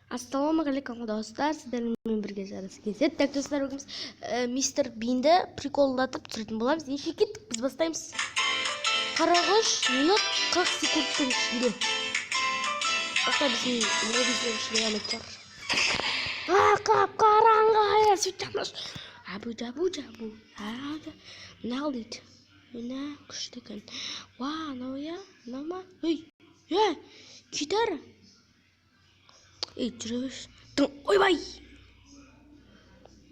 Ассалаумағалейкум, достар, сіздермен бірге Жарас Кезет. Так, достар, бүгін біз мистер Бинді приколдатып түсіретін боламыз. Неше кеттік, біз бастаймыз. 43 минут 40 секундтың ішінде. Баста біздің мобиздің ішінде шығар. Қап қараңғы, сөйтеміз. Абу жабу жабу. Мынау дейді. Мына күшті екен. Уа, анау я, мынау ма? Ей, ей, гитара. Ей, жүре берші. Ойбай!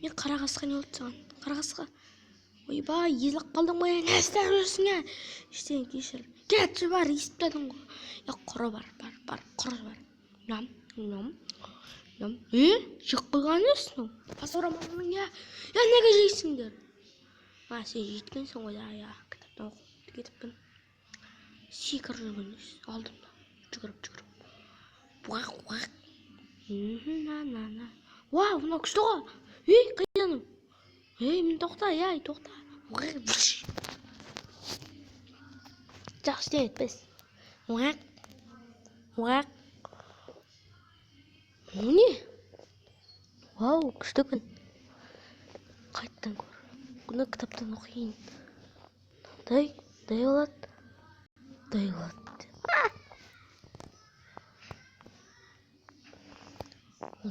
Мен қара қасқа не болды саған? Қара қасқа. Ойбай, езіліп қалдың ғой, не істеп жүрсің, ә? Ештеңе, кешір. Кетші, бар, естіп тастадың ғой. Е, құры бар, бар, бар, құры бар. Ням, ням, ням. Е, жеп қойған емессің. Пасораманың, я. Я, неге жейсіңдер? А, сен жеткенсің ғой, я, кітаптан оқып кетіппін. Секіріп жүрген алдымда. Жүгіріп, жүгіріп. Уақ, уақ. На, на, на. Вау, мынау күшті ғой. Ей, қайда анау? Ей, міне, тоқта, ей, тоқта. Жақсы, ештеңе етпес. Уақ. Уақ. Мынау не? Вау, күшті екен. Қайтадан көр. Бұны кітаптан оқиын. Мындай, мындай болады. Мындай болады.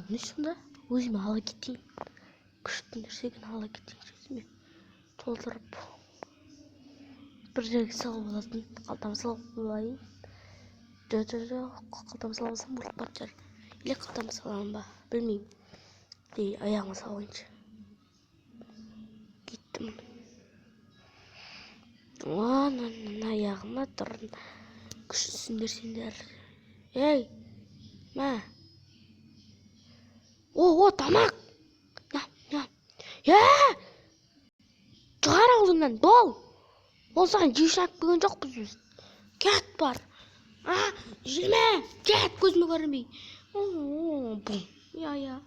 Не сонда? Өзіме ала кетейін. Күшті нәрсе екен, ала кетейін өзіме. Толтырып. Бір жерге салып алатын. Қалтама салып алайын. Жоқ, жоқ, жоқ. Қалтама салып алсам өліп қалатын шығар. Или қалтама саламын ба? Білмеймін. Дей, аяғыма салып алайыншы. Кеттім. Мына аяғыма тұр. Күштісіңдер сендер. Ей, мә. О, о, тамақ. Ням, ням. Е! Шығар аузыңнан, бол. Ол саған жеуші алып келген жоқпыз біз. Кет бар. А, жеме, кет, көзіме көрінбей. О, бум. Я, я.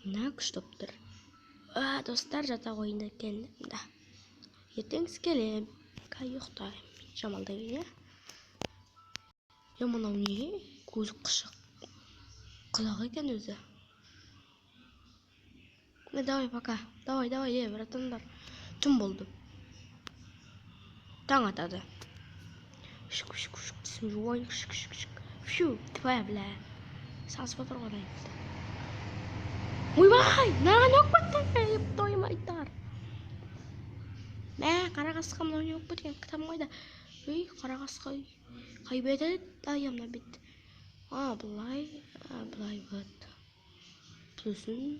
Мына күшті болып тұр. А, достар, жата қояйын екен. Да. Ертең келем. Қазір ұйықтаймын. Шамалдан кейін, иә. Е, мынау не? Көзі қышық. Қызық екен өзі. Давай, пока. Давай, давай, е, братандар. Түн болды. Таң атады. Шүк, шүк, шүк, тісім жуайын, шүк, шүк, шүк. Фу, твоя, бля. Сасып отыр ғой. Ойбай, мынаған не болып кетті? Еп, тоймайтар. Мә, қара қасқа, мынау не болып кеткен? Кітабым қайда? Ей, қара қасқа. Қай бет еді? Ай, мына бет. А, былай, а, былай болады. Сосын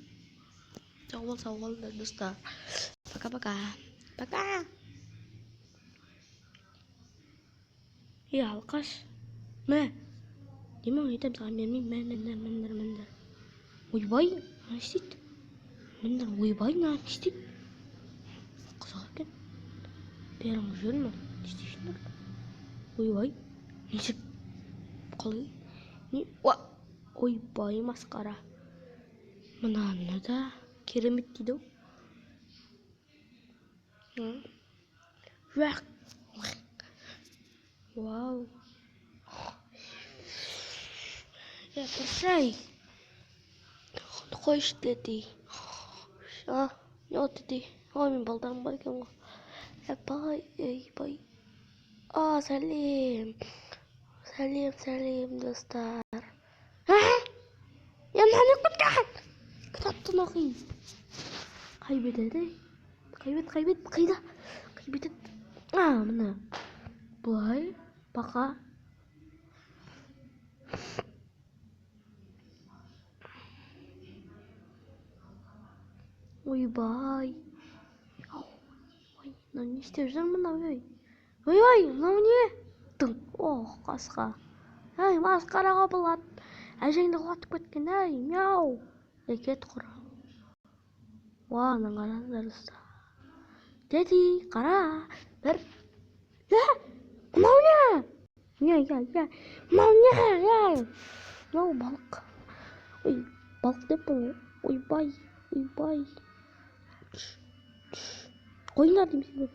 сау бол, сау болыңдар, достар. Пока, пока. Пока. Ей, алқаш. Мә. Деме, айтамын саған, бермеймін. Мә, міндір, міндір, міндір. Ойбай, мына не істейді? Міндір, ойбай, мына не істейді? Қызық екен. Бәрің жүр ме? Не істейсіңдер? Ойбай, не істеп? Қалай? Не? Уа! Ойбай, масқара. Мынаны да керемет дейді ау. Уақ. Вау. Е, тұршы. Қойшы деді. А, не болды деді? Ой, мен балдарым бар екен ғой. Ей, ей, бай. А, сәлем. Сәлем, сәлем, достар. А? Е, мына не кеткен? Кітаптан оқиын. Қай бет еді? Қай бет, қай бет, қайда? Қай бет еді? А, мына. Былай, бақа. Ойбай. Ой, мынау не істеп жүр мынау, ей? Ойбай, мынау не? Тың. Ох, қасқа. Ей, масқараға болады. Әжеңді құлатып кеткен, ей, мяу. Е, кет құр. Уа, мынаны қараңдар, достар. Деди, қара. Бір. Е, мынау не? Не, я, я. Мынау не? Е, мынау балық. Ой, балық деппін ғой. Ойбай, ойбай. Қойыңдар деймін сендер.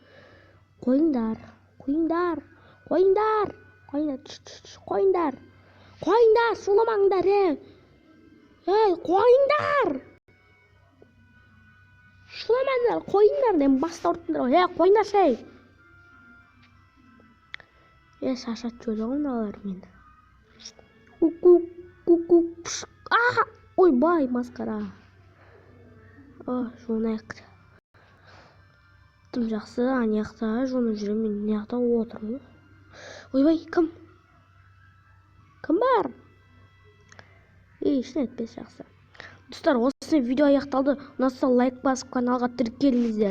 Қойыңдар, қойыңдар, қойыңдар, қойыңдар, қойыңдар. Қойыңдар, шуламаңдар, ей! Ей, қойыңдар! Шуламаңдар, қойыңдар деп басты ауырттыңдар ғой. Ей, қойыңдаршы, ей! Е, шаршатып жіберді ғой мыналар мені. Ку-ку, ку-ку, а! Ойбай, масқара. О, жуынайық. Тым жақсы, ана жақта жуынып жүремін, мен мына жақта отырмын ғой. Ойбай, кім? Кім бар? Ей, ештеңе етпес, жақсы. Достар, осы видео аяқталды. Ұнаса, лайк басып, каналға тіркеліңіздер.